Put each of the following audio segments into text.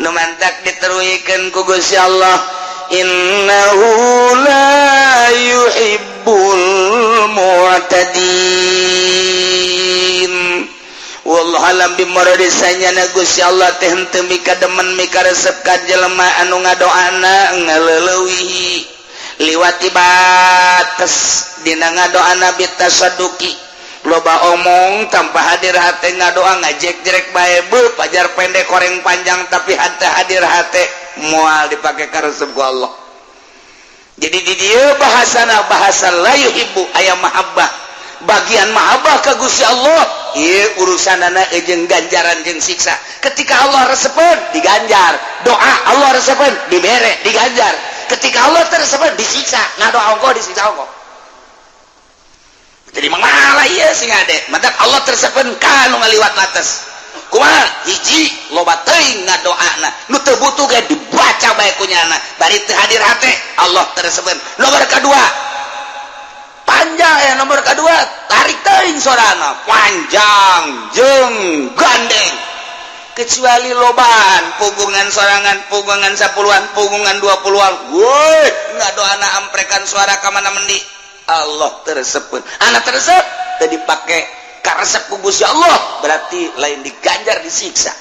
Nu mantak diteruikeun ku Gusti Allah, innahu la yuhibbul mu'tadin. Wallahu alam bimurad. Sanyana Gusti Allah teh henteu mika demen, mika resep ka jelema anu ngadoana ngaleulewihi, liwati batas dina ngadoana, bitasadduki, loba omong tanpa hadir hate, ngadoa ngajek-jerek bae, bu pajar pendek koreng panjang, tapi hate hadir hate, moal dipake karesep ku Allah. Jadi di dieu bahasana bahasa la yuhibbu, aya mahabbah, bagian mahabbah ka Gusti Allah. Ieu urusanana jeung ganjaran jeung siksa. Ketika Allah resepeun, diganjar doa. Allah resepeun, dibere, diganjar. Ketika Allah teu resepeun, disiksa. Ngadoa ongkoh, disiksa ongkoh. Jadi malah ieu sing ade matak Allah teu resepeun ka nu ngaliwat batas. Kumaha? Hiji, loba teuing ngadoana, nu teu butuh ge dibaca bae ku nyana, bari teu hadir hate, Allah teu resepeun. Nomor kedua panjang ya, nomor kedua tarik teuing sorana panjang jeung gandeng, kecuali lobaan pugungan sorangan, pugungan 10-an, pugungan 20-an, woi, ngadoana amprekan suara ka mana mendi, Allah teu resepeun. Anak teu resep teu dipake karesep ku Gusti Allah, berarti lain diganjar, disiksa.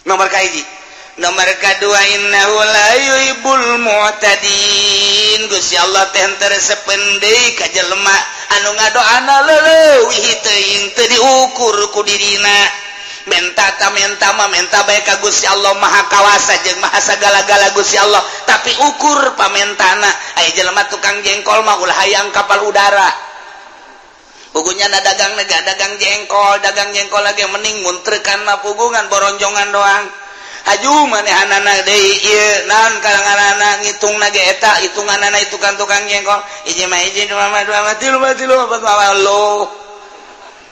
Nomor kahiji. Nomor kedua, innahu la yuhibbul mu'tadin. Gusti Allah teh teu resepeun deui ka jelema anu ngadoana leuwih teuing, teu diukur ku dirina. Menta ta menta mah menta bae ka Gusti Allah, Maha Kawasa jeung Maha sagala-gala Gusti Allah, tapi ukur pamentana. Aya jelema tukang jengkol mah ulah hayang kapal udara. Pugunya na dagang nega dagang jengkol, dagang jengkol lagi mending muntrekan mah pugungan boronjongan doang. Haju manehanana deui ieu naon kalanganana, ngitung ge eta hitunganana itu kan tukang jengkol, hiji mah hiji, dua mah dua mah, tilu mah tilu, empat mah lo,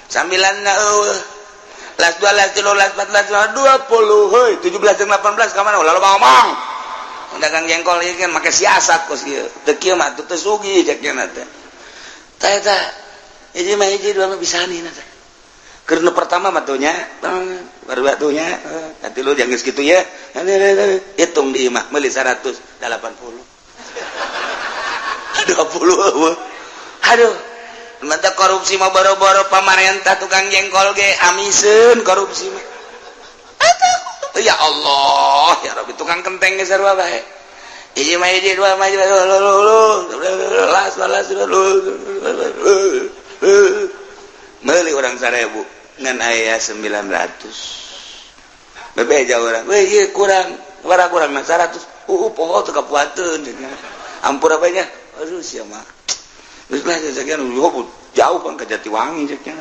sambilan na eueuh, las dua, las tilu, las empat, las lima, 20. Heuy, 17 jeung 18 ka mana? Ulah loba ngomong. Dagang jengkol ieu kan make siasat kos kieu, teu kieu mah teu sugih cek nya teh. Tah, eta hiji mah hiji, dua mah bisa nih teh. Keur nu pertama mah tuh nya, baru batunya nanti lu jangan segitu ya, hitung di imah meuli 180 20. Aduh, mantap. Korupsi mah boro-boro pamarentah, tukang jengkol ge amiseun korupsi mah. Ya Allah ya Rabbi, tukang kenteng ge sarua bae. Hiji mah hiji, dua mah las las, meuli urang 1000 ngan aya 900. Bebeja urang, weh, ieu kurang bara, kurang 100. Poho teu kapuateun, ampura bae nya. Aduh, sia mah geus lah sekian jauh kan ke Jatiwangi cek nya.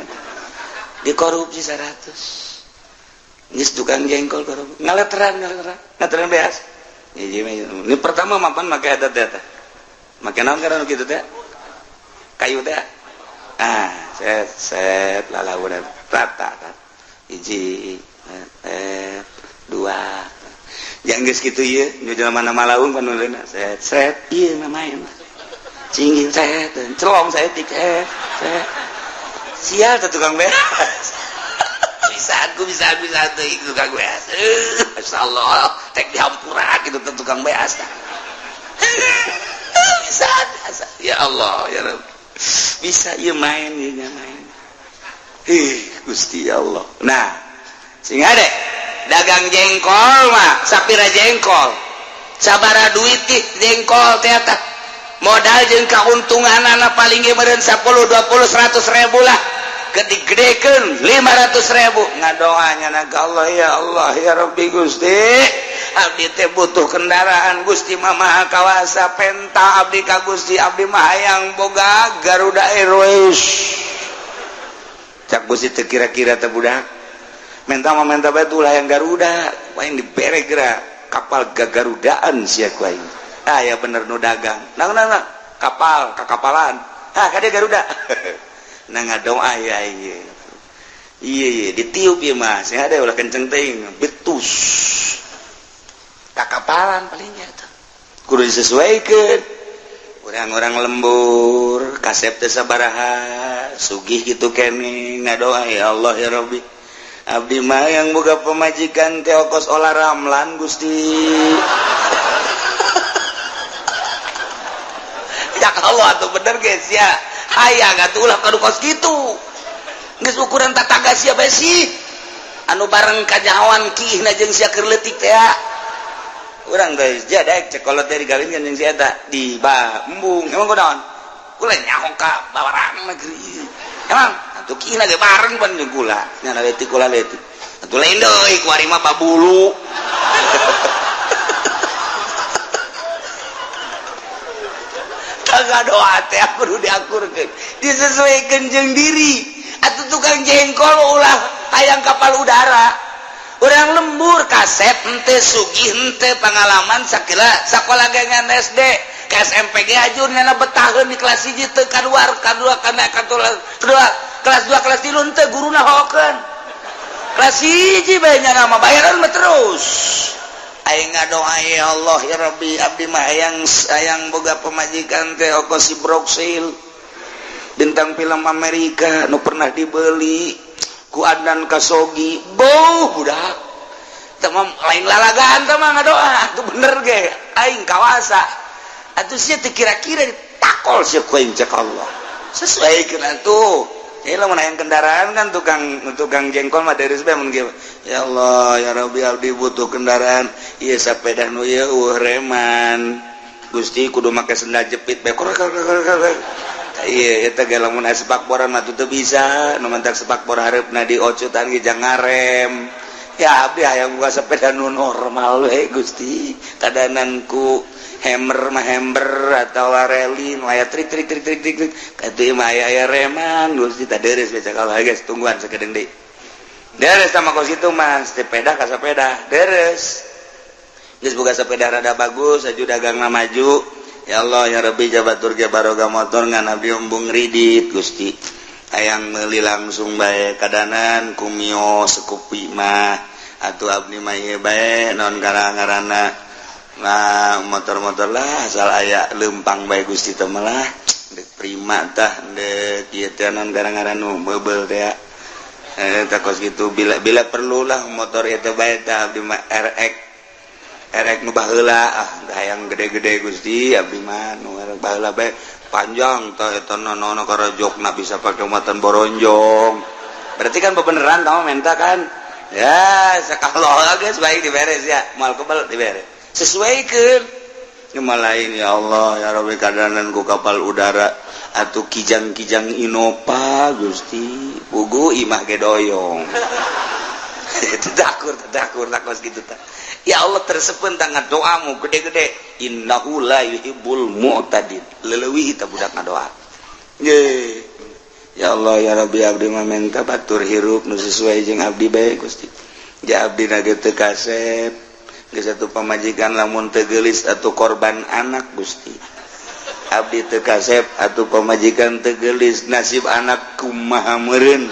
Dikorupsi 100. Geus tukang jengkol korupsi, ngaleteran, ngaleteran, ngaleteran beas. Ini pertama mapan make eta teh, make naon karena kitu teh, kayu teh. Ah, set set lalaunan rata kan, hiji, eh, dua, yang geus kitu ieu nu jelema mana malaung panuleuna, set set ieu main cingin, set celong saya tik, set set. Sial teh tukang beas. Bisa aku bisa bisa tuh tukang beas. Masyaallah, tek dihampura gitu tuh tukang beas. Bisa bisa, ya Allah ya Rabb, bisa ieu main, ieu main. Ih, Gusti Allah. Nah, sing ade dagang jengkol mah sapira jengkol, sabara duit jengkol teh, eta modal jeung keuntungan anak paling ge meureun 10, 20, 100 ribu lah. Gede-gedekeun 500 ribu, ngadoanya na Allah, ya Allah ya Rabbi, Gusti, abdi teh butuh kendaraan. Gusti mah Maha Kawasa, penta abdi ka Gusti, abdi mah hayang boga Garuda Airways. Cak Gusti teh, kira-kira teh budak menta mah menta bae ulah yang Garuda, paling dibere geura kapal gagarudaan sia ku aing. Ah ya, bener nu dagang nah nah nah kapal kakapalan, ah kade Garuda. Nah, ngadoa ya, iya iya iya, ditiup ya mas ya, ada ulah kenceng teuing, betus kakapalan palingnya tuh kudu disesuaikan. Orang-orang lembur kasep teh sabaraha, sugih gitu kene, ngadoa, ya Allah ya Rabbi. Abdi mah yang boga pemajikan teh kos Ola Ramlan Gusti. Ya Allah atuh bener guys ya. Hayang atuh ulah kadu kos kitu. Geus ukuran tatangga sia bae sih. Anu bareng kanyahoan kiihna jeung sia keur leutik teh. Urang teh jadaek cek kolot teh digawinkeun jeung si eta di embung. Emang kunaon? Kula nyaho ka bawarang negeri. Emang atuh kiihna ge bareng pan jeung kula. Nya leutik kula leutik. Atuh lain deui kuari mah babulu. Kagak doa teh kudu diakurkeun. Disesuaikan jeung diri. Atuh tukang jengkol ulah hayang kapal udara. Urang lembur kasep henteu sugih henteu pengalaman sakila sakola ge ngan SD ke SMP ge ajur nyana betaheun di kelas 1 teu kaluar kadua kana kedua kelas 2 kelas 3 henteu guruna hokeun. Kelas 1 bae nyana mah bayaran mah terus. Aing ngadoa ya Allah ya Rabbi abdi mah hayang boga pemajikan teh oko si Broksil bintang film Amerika nu pernah dibeli ku Adnan Kasogi boh budak teh mah lain lalagaan teh mah ngadoa atuh bener ge aing kawasa atuh sia teu kira-kira ditakol sia ku aing cek Allah sesuaikeun atuh. Ini lamun hayang kendaraan kan tukang jengkol mah deres bae mun kieu. Ya Allah ya Rabbi abdi butuh kendaraan ieu sapeda nu ieu eueuh reman Gusti kudu make sendal jepit bae. Iya eta ge lamun aya sepakboran mah teu bisa nu mentak sepakbor hareupna diocutan ge jang ngarem. Ya abdi hayang boga sepeda nu normal we Gusti kadanan ku hammer mah hammer atawa reli nu aya trik trik trik trik trik katuh mah aya reman Gusti tah deres bae cakal guys tungguan sakedeung deui. Deres sama kos itu mah sepeda ka sepeda deres. Geus boga sepeda rada bagus aju dagangna maju. Ya Allah ya Rabbi jabatur ge baroga motor ngan abdi embung ridit Gusti. Hayang meuli langsung bae kadanan ku Mio Scoopy mah atuh abdi mah ieu bae naon ngaranna. Nah motor-motor lah asal aya leumpang bae Gusti teh mah lah deuk prima tah deuk ieu teh naon ngaran-ngaran nu meubel teh. Tah kos kitu bila perlulah motor ieu teh bae tah abdi mah RX erek nu baheula ah hayang gede-gede Gusti abdi mah nu baheula bae panjang tah eta nono karajokna bisa pake muatan boronjong. Berarti kan bebeneran kamu minta kan? Ya sakalo geus baik diberes ya, moal kebel diberes. Sesuaikeun. Cuma lain ya Allah ya Rabbi kadanan ku kapal udara atuh kijang-kijang Innova Gusti pugu imah ge doyong. Tadakur takos gitu tah. Ya Allah tersepen tangan doamu gede-gede innahu la yuhibbul mu'tadin leleuwih ta budak ngadoa. Ye. Ya Allah ya Rabbi abdi mah menta batur hirup nu sesuai jeung abdi bae Gusti. Ja abdi na ge teu kasep geus atuh pamajikan lamun teu geulis atuh korban anak Gusti. Abdi teu kasep atuh pamajikan teu geulis nasib anak kumaha meureun.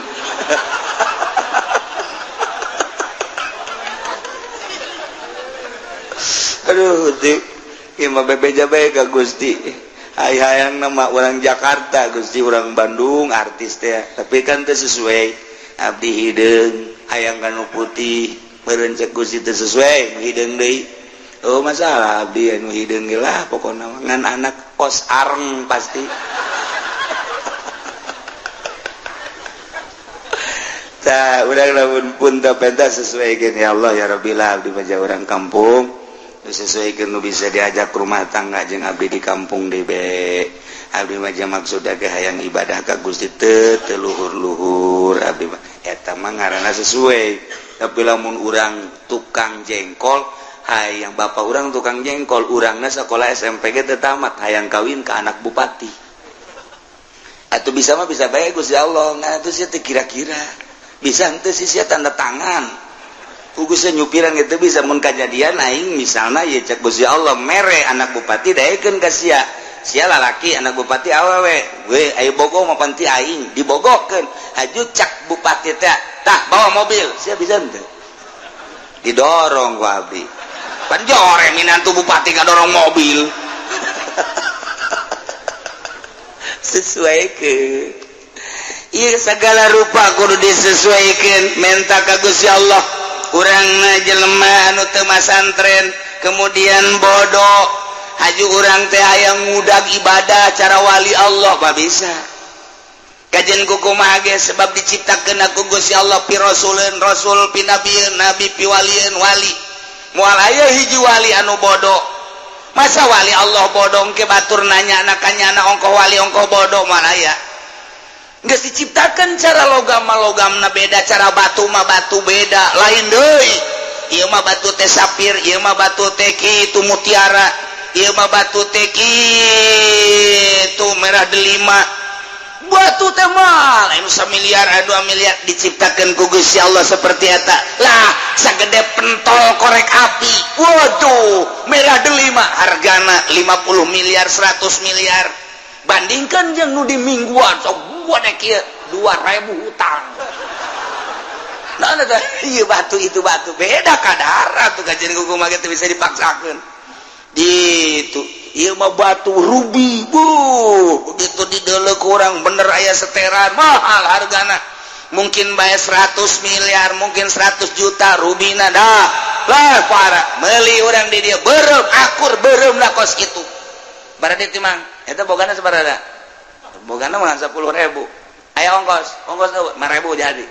Aduh, ieu mah bebeja bae ka Gusti. Hayang nama orang Jakarta, Gusti orang Bandung artis teh. Tapi kan teu sesuai. Abdi hideung hayang kanu putih, meureun cek Gusti teu sesuai, hideung deui. Oh masalah abdi anu hideung ge lah pokona ngan anak kos areng pasti. Tah urang lamun pun teu pentas sesuaikeun ya Allah ya Rabbi lah abdi mah urang kampung. Sesuaikan nu bisa diajak rumah tangga jeung abdi di kampung debe. Abdi mah maksud ge hayang ibadah ka Gusti teu teu luhur-luhur abdi mah eta mah ngaranna sesuai. Tapi lamun urang tukang jengkol hayang bapak urang tukang jengkol urangna sakola SMP ge teu tamat hayang kawin ka anak bupati. Atuh bisa mah bisa bae Gusti Allah ngan atuh sia teu kira-kira. Bisa henteu sih sia tanda tangan. Kugusnya nyupiran gitu bisa mun kajadian aing misalna ye cek Gusti Allah mere anak bupati daekeun ka sia. Sia lalaki anak bupati awewe. We aya bogo mah panti aing dibogokeun. Haju cak bupati teh tah bawa mobil. Sia bisa henteu? Didorong ku abdi. Pan jore minantu bupati ngadorong mobil. Sesuai ke Iya, segala rupa kudu disesuaikan. Menta ka Gusti Allah. Urang jelema anu teu masantren, kemudian bodoh, haju urang teh hayang ngudag ibadah cara wali Allah, bah bisa. Kajen kukumaha ge, sebab diciptakeun ku Gusti Allah pi rasuleun rasul, pi nabieun nabi, pi walieun wali. Moal aya hiji wali anu bodoh. Masa wali Allah bodoh? Ke batur nanya anak ongkoh wali, ongkoh bodoh, moal aya. Geus diciptakan cara logam mah logamna beda, cara batu mah batu beda, lain deui. Ieu mah batu teh safir, ieu mah batu teh kitu mutiara, ieu mah batu teh kitu merah delima. Batu teh mah lain 1 miliar, 2 miliar, diciptakan ku Gusti Allah seperti eta lah. Sagede pentol korek api, waduh, merah delima, hargana 50 miliar, 100 miliar. Bandingkan jeung nu di mingguan sok gua dek kieu 2000 hutang. Nah, nah, iya, batu itu batu beda kadar tuh. Kajian kumaha gitu bisa dipaksakan di itu. Ieu mah batu ruby, bu, begitu dideuleu kurang bener aya seteran, mahal hargana, mungkin bayar 100 miliar, mungkin 100 juta rubina. Dah lah, para beli orang di dia beureum, akur beureum lah kos itu. Berarti timang eta bogana sabaraha? Bogana mah 10.000. Aya ongkos, ongkos 5.000 jadi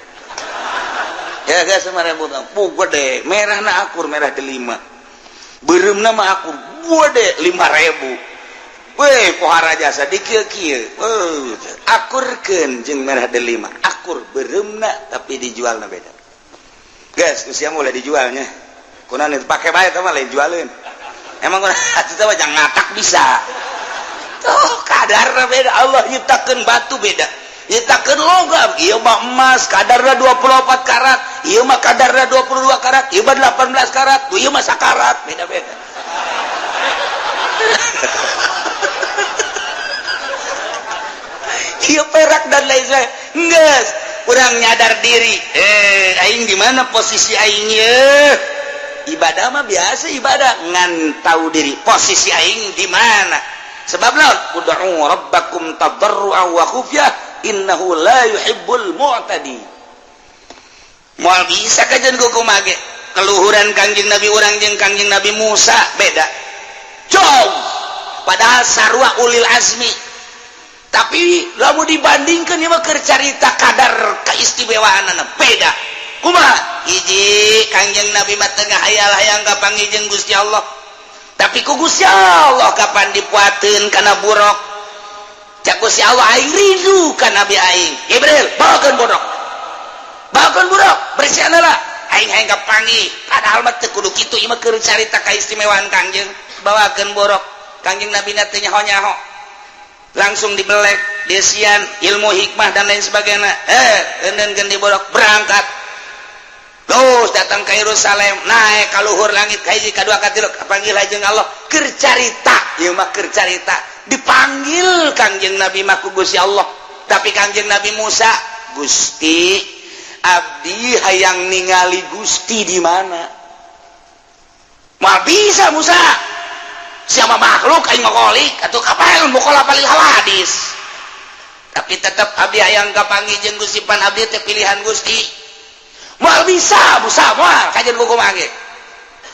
ya guys, 5.000. Bu, gede, merah na akur, merah delima, beureumna mah akur, gede, 5.000. Weh, pohara jasa di kieu kieu. Akurkeun jeung merah delima, akur beureumna, tapi dijualna beda. Guys, usia mulai dijualnya. Kunaon itu pake bae mah lain jualeun. Emang kunaon atuh mah jangan ngatak bisa. Tuh, kadarna beda. Allah nyiptakeun batu beda. Nyiptakeun logam, ieu mah emas kadarna 24 karat, ieu mah kadarna 22 karat, ieu mah 18 karat, ieu mah sakarat, beda-beda. Ieu perak dan lain sebagainya. Geus, urang nyadar diri. Eh, aing di mana posisi aing ye? Ibadah mah biasa ibadah, ngan tahu diri posisi aing di mana. Sebab naon? Ud'u rabbakum tadarruan wa khufyah innahu la yuhibbul mu'tadi. Moal bisa kajian kumaha ge. Keluhuran Kangjeng Nabi urang jeung Kangjeng Nabi Musa beda. Jauh. Padahal sarua ulil azmi. Tapi lamun dibandingkan ieu mah keur carita kadar keistimewaanana beda. Kumaha? Hiji, Kangjeng Nabi mah teu ngahayal-hayang kapanggih jeung Gusti Allah. Tapi ku Gusti Allah kapan dipuateun kana buruk. Cak Gusti Allah, aing rindu ka Nabi aing. Jibril, bawakeun buruk. Bawakeun buruk, bersihan heula. Aing hayang kapanggih. Padahal mah teu kudu kitu, ieu mah keur carita kaistimewaan Kangjeng. Bawakeun buruk. Kangjeng Nabi na teu nyaho-nyaho. Langsung dibelek, desian, ilmu hikmah dan lain sebagainya. Eh, keun di buruk berangkat. Terus datang ke Yerusalem, naik ka luhur langit, ka hiji, ka dua, ka tilu, kapanggil jeung Allah. Keur carita, ieu mah keur carita. Dipanggil Kangjeng Nabi mah ku Gusti Allah. Tapi Kangjeng Nabi Musa, Gusti, abdi hayang ningali Gusti di mana? Moal bisa Musa. Siapa makhluk aing mah kholik atuh kapan mukhalafah lil hawadis. Tapi tetap abdi hayang kapanggih jeung Gusti, pan abdi teh pilihan Gusti. Moal bisa Musa, moal kajian kumaha ge.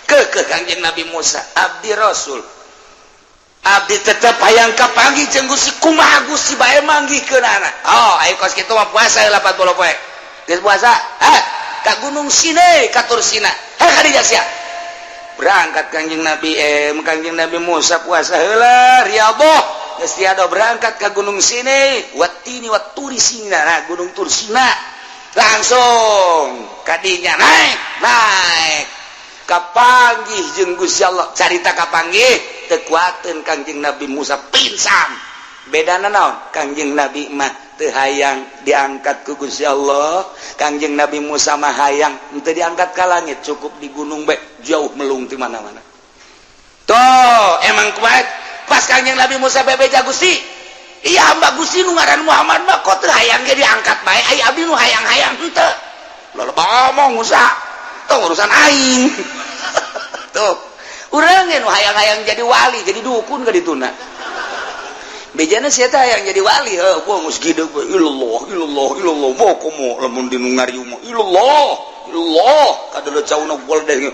Keukeuh Kangjeng Nabi Musa, abdi Rasul. Abdi tetep hayang kapanggih jeung Gusti, kumaha Gusti bae manggihkeunana. Oh, ayo kos kitu mah puasa 40 poe. Geus puasa? Hah? Ka Gunung Sinai, ka Tur Sina. Heh, ka dinya sia. Berangkat Kangjeng Nabi, Kangjeng Nabi Musa puasa heula, riyadhah. Geus tiada berangkat ka Gunung Sinai, watini waturi Sina, nah Gunung Tur Sina. Langsung kadinya naik, naik. Kapanggih jeung Gusti Allah, carita kapanggih teu kuateun Kangjeng Nabi Musa, pingsan. Bedana naon? Kangjeng Nabi mah teu hayang diangkat ku Gusti Allah, Kangjeng Nabi Musa mah hayang henteu diangkat ka langit, cukup di gunung bae, jauh melung di mana-mana. Tuh, emang kuat. Pas Kangjeng Nabi Musa bebeja, Gusti, iya hamba Gusti nu ngaran Muhammad mah kok teu hayang ge diangkat bae, ai abdi nu hayang-hayang henteu. Loba ngomong Musa, tuh urusan aing. Tuh, urang ge nu hayang-hayang jadi wali, jadi dukun ka dituna. Bejana sia teh yang jadi wali, heuh, gua geus gede ilallah ilallah ilallah, mau komo lamun di nu ngariung mah ilallah ilallah, kadeuleut cauna deh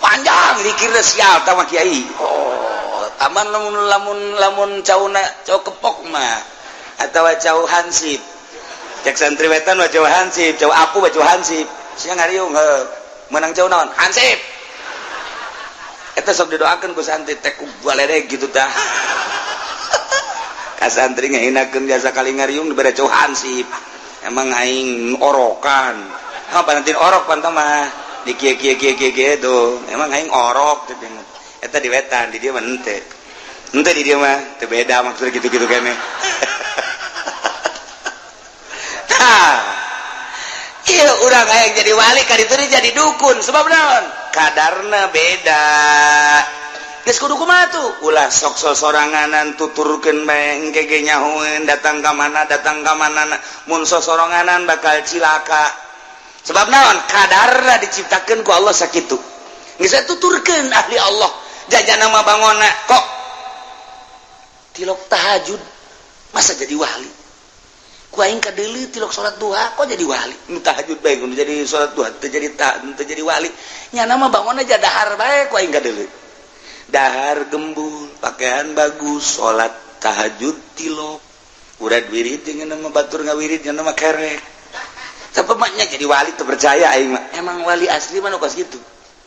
panjang dikirna, sial tah mah kiai. Oh, aman lamun lamun lamun cauna cau kepok mah atau cau hansip. Cek santri wetan mah cau hansip, cau apu mah cau hansip. Sia ngariung, heuh, menang cau naon? Hansip. Eta sok didoakeun ku santri teh ku baledeg gitu tah. Ka santri ngahinakeun biasa kali ngariung dibere cau hansip. Emang aing orokan? Apa nanti orok pantah mah di kieu kieu kieu kieu kieu tuh. Emang aing orok? Eta di wetan, di dieu mah henteu. Henteu, di dieu mah teu beda maksudnya gitu-gitu kene. Tah, iya, urang hayang jadi wali, kan itu jadi dukun. Sebab naon? Kadarna beda. Geus kudu kumaha tuh? Ulah sok sosoranganan, tuturkeun bae, engke ge nyahoeun datang ka mana, datang ka mana. Mun sosoranganan bakal cilaka. Sebab naon? Kadarna diciptakeun ku Allah sakitu. Geus tuturkeun ahli Allah jajana mah bangona kok tilok tahajud, masa jadi wali? Ku aing kadeuleu tilok salat duha kok jadi wali. Nu tahajud bae nu jadi salat duha teu jadi, teu jadi wali. Nyana mah bangun aja dahar bae, ku aing kadeuleu dahar gembul, pakaian bagus, salat tahajud tilok, urat wirid dengan nama batur ngawirid nyana mah kerek. Tapi maknya jadi wali teu percaya aing mah. Emang wali asli mah nu kos kitu.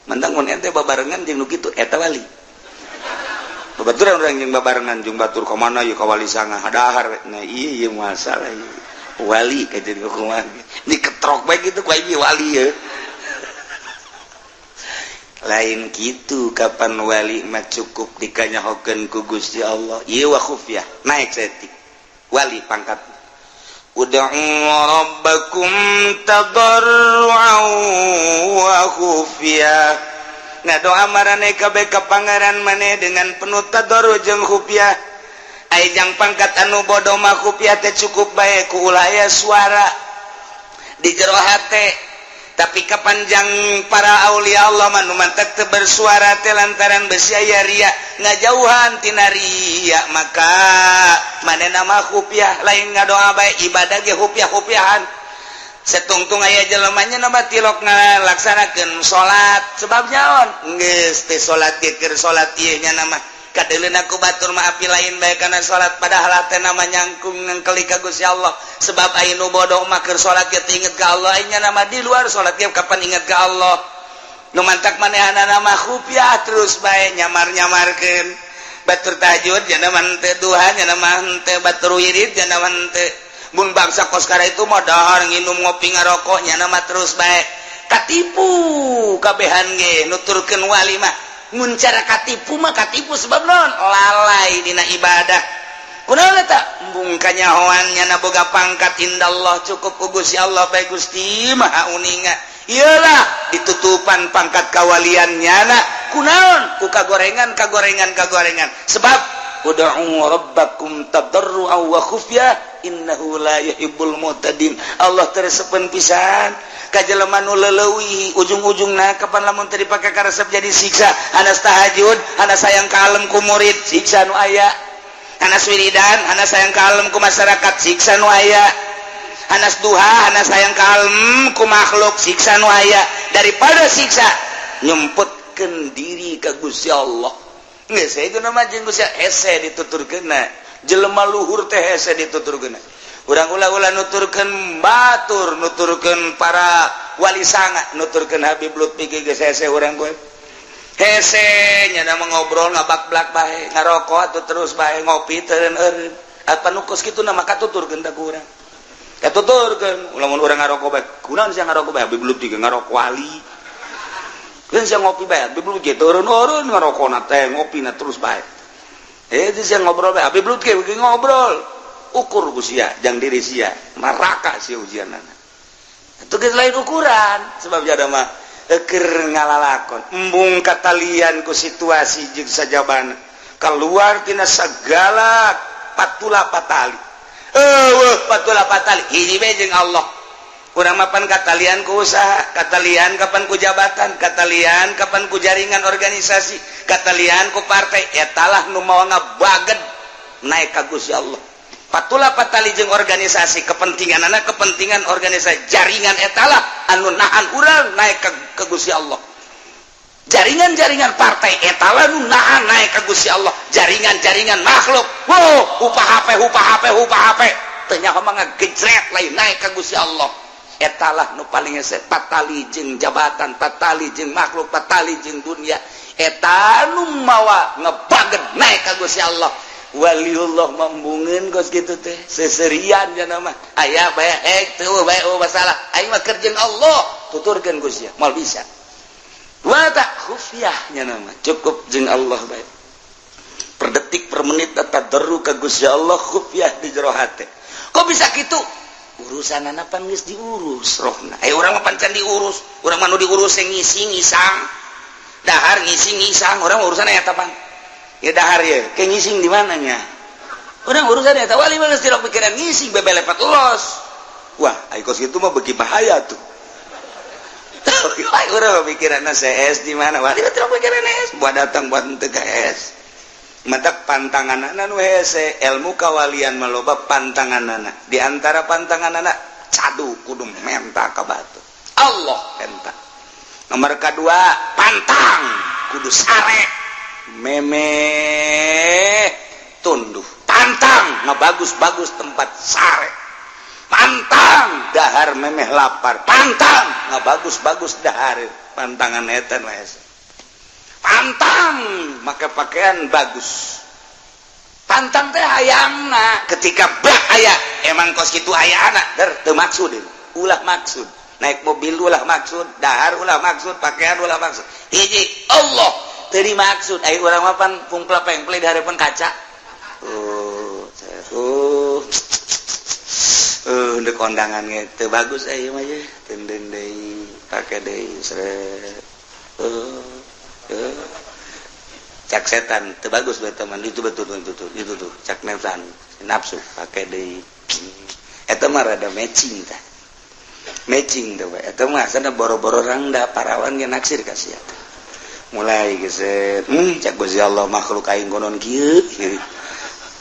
Mentang mun ente babarengan jeung nu kitu, eta wali. Babaturan urang jeung babarengan jeung batur ka mana ieu, ka wali sanga dahar. Nah, iya, iya, masalah ieu wali kajeun kumaha diketrok bae gitu ku aing wali ya lain gitu. Kapan wali mah cukup dikanyahokeun ku Gusti Allah. Ieu wa khufyah naik saeutik wali pangkat. Ud'u rabbakum tadarru'an wa khufyah. Ngadoa marane kabeh ka Pangeran maneh dengan penuh tadarru jeung khufyah. Ai jang pangkat anu bodoh mah khufyah teh cukup bae ku ulah aya suara di jero hate. Tapi kapanjang para aulia Allah mah nu mantak teu bersuara teh lantaran besi aya ria, ngajauhan tina ria, maka manehna mah khufyah. Lain ngadoa bae, ibadah ge khufyah-khufyahan. Setungtung aya jelemanya nama tilok ngalaksanakeun salat, sebab nyaon geus teh salat ge keur salat ieu nya nama kadeuleuna ku batur mah api lain bae kana salat, padahal teh nama nyangkung ngengkeli ka Gusti Allah. Sebab aya nu bodoh mah keur salat ge teu inget ka Allah, nya nama di luar salat ge kapan inget ka Allah. Nu mantak manehna mah khufyah terus bae, nyamar-nyamarkeun. Batur tahajud nya nama henteu, duha nya nama henteu, batur wirid nya nama henteu. Mun bangsa koskara itu mah dahar, nginum, ngopi, ngarokok, nya nama terus bae. Katipu kabehan ge nuturkeun wali mah. Mun cara katipu mah katipu, sebab non lalai dina ibadah. Kunaon eta? Embung kanyahoan nyana boga pangkat indallah, cukup ku Gusti Allah bae. Gusti Maha uninga. Iyalah, ditutupan pangkat kawalian nyana kunaon? Ku kagorengan, kagorengan, kagorengan. Sebab ud'u rabbakum tadarru'an wa khufyah innahu la yuhibbul mu'tadin. Allah teresepeun pisan ka jelema nu leuwih ujung-ujungna. Kapan lamun teu dipake karesep jadi siksa. Hanas tahajud, hanas sayang kalem ku murid, siksa nu aya. Hanas wiridan, hanas sayang kalem ku masyarakat, siksa nu aya. Hanas duha, hanas sayang kalem ku makhluk, siksa nu aya. Daripada siksa, nyemputkeun diri ka Gusti Allah. Geus itu nama jeung Gusti hese dituturkeunna. Jelema luhur teh hese dituturkeunna. Urang ulah-ulah nuturkeun batur, nuturkeun para wali sanga, nuturkeun Habib Lutfi ge geus hese. Urang gue hese nya mah ngobrol ngabak-blak bae, ngarokok atuh terus bae, ngopi teu eureun. Apa nu kos kitu nama katuturkeun tah ku urang? Katuturkeun lamun urang ngarokok bae, kunaon sia ngarokok bae? Habib Lutfi ge ngarokok, wali kan. Sia ngopi bae, Habib Lutfi ge turun-turun ngarokona teh, ngopina terus bae. Eh, itu sia ngobrol bae, Habib Lutfi ge ngobrol. Ukur ku sia jang diri sia, neraka sia ujianana. Itu geus lain ukuran. Sebab jada mah keur ngalalakon, embung katalian ku situasi jeung sajabana, keluar tina segala patula patali. Eueuh patula patali, hiji bae jeung Allah. Urang mapan katalian ku usaha, katalian kapan ku jabatan, katalian kapan ku jaringan organisasi, katalian ku partai. Etalah nu mawa ngabaged. Naik ka Gusti Allah. Patula patali jeung organisasi, kepentingan anak, kepentingan organisasi, jaringan etalah anu nahan urang naik ke Gusti Allah. Jaringan-jaringan partai etalah nu nahan naik ke Gusti Allah. Jaringan-jaringan makhluk, wow, upah HP, upah HP, upah HP, ternyata mah ngagejret, lain naik ke Gusti Allah. Etalah nu paling hese. Patali jeung jabatan, patali jeung makhluk, patali jeung dunia, eta nu mawa ngebaget naik ka Gusti Allah. Waliullah membungeun kos kitu teh, seserian cenah mah, aya bae ek teu bae, oh masalah aing mah keur jeung Allah, tuturkeun Gusti, moal bisa. Wa tak khufyah nya nama cukup jeung Allah bae, per detik per menit tadarru ka Gusti Allah, khufyah di jero hate. Kok bisa gitu? Urusan anak pan geus diurus rohna. Eh, urang mah pancan diurus. Urang mah nu diurus yang ngising ngisang, dahar ngising ngisang. Urang urusan eta pan ya, dahar ya kayak ngising di mananya. Urang urusan eta. Wali mah geus tidak pikiran ngising, bebelepet los. Wah, ai kos kitu mah beuki bahaya tuh. Urang mah pikiran CS di mana, wali mah tidak pikiran S buat datang buat henteu ka S. Matak pantangan nu hese, ilmu kawalian maloba pantangan. Di antara pantangan anak cadu kudu menta ka batu, Allah menta. Nomor kedua, pantang kudu sare meme tunduh, pantang ngebagus-bagus tempat sare, pantang dahar memeh lapar, pantang ngebagus-bagus dahar. Pantangan eta nu hese. Pantang make pakaian bagus, pantang teh hayangna ketika bah aya emang kos kitu aya anak der teu maksud, ulah maksud naik mobil, ulah maksud dahar, ulah maksud pakaian, ulah maksud. Hiji Allah teu dimaksud. Ai urang mah pan pungpla pengple di hadapan kaca. Oh, oh, ndek kondangan ge teu bagus ieu mah ye, tenden deui, pake deui, seret. Cak setan teu bagus bae teman itu, betul itu tuh, itu tuh cak nafsan, nafsu, pake deui. Eta mah rada matching tah, matching tuh. Eta mah sana boro-boro rangda, parawan ge naksir ka sia. Mulai geset, cak Gusti Allah, makhluk aing konon kieu,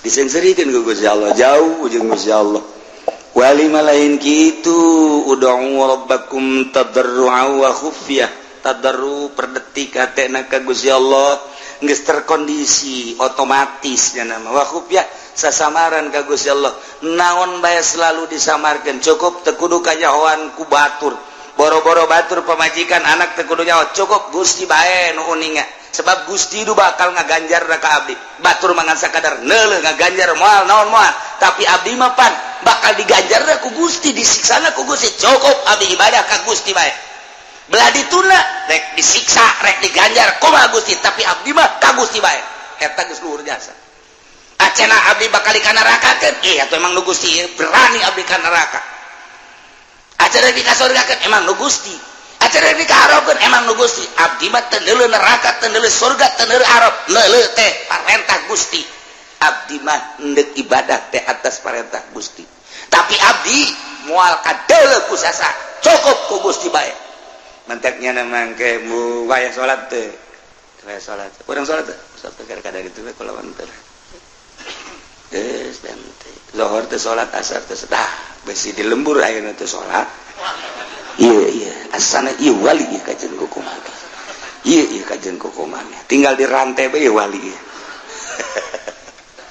disengserikeun ku Gusti Allah, jauh jeung Gusti Allah. Wali mah lain kitu. Ud'u rabbakum tadarru'a wa khufyah. Tadarru per detik hatena ka Gusti Allah geus terkondisi otomatis nya nama, wa khufyah sasamaran ka Gusti Allah. Naon bae selalu disamarkeun, cukup teu kudu kanyahoan ku batur, boro-boro batur, pamajikan, anak teu kudu nyaho, cukup Gusti bae nu uninga, sebab Gusti itu bakal ngaganjar ka abdi. Batur mangan sakadar neuleuh, ngaganjar moal naon moal, tapi abdi mah pan bakal diganjar ku Gusti, disiksana ku Gusti. Cukup abdi ibadah ka Gusti bae, belah dituna rek disiksa rek diganjar kumaha Gusti, tapi abdi mah ka Gusti bae. Eta geus luhur jasa. Acena abdi bakal ka neraka kan, eh atuh emang nu Gusti, berani abdi ka neraka. Acena di kasurgakeun, emang nu Gusti. Acena di kaharapkeun, emang nu Gusti. Abdi mah teu neuleuh neraka, teu neuleuh surga, teu neuleuh arab, neuleuh teh parentah Gusti. Abdi mah endek ibadah teh atas parentah Gusti, tapi abdi moal kadeuleuh ku sasa, cukup ku Gusti bae. Mantaknya namang ke mu wayah salat teh, wayah salat urang salat teh, salat teh kadang itu kalau teh geus dan teh lohor teh salat, asar teh, dah besi di lembur ayeuna teh salat. Iya iya, asana ieu wali ieu kajen kukumaha, iya iya kajen kukumaha, tinggal di rantai bae wali ieu.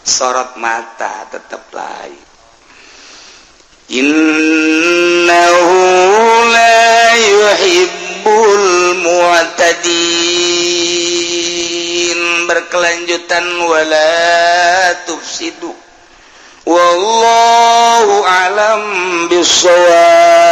Sorot mata tetep lain. Innahu la yuhibbul mu'tadin. Berkelanjutan, wala tufsidu, wallahu a'lam bissawab.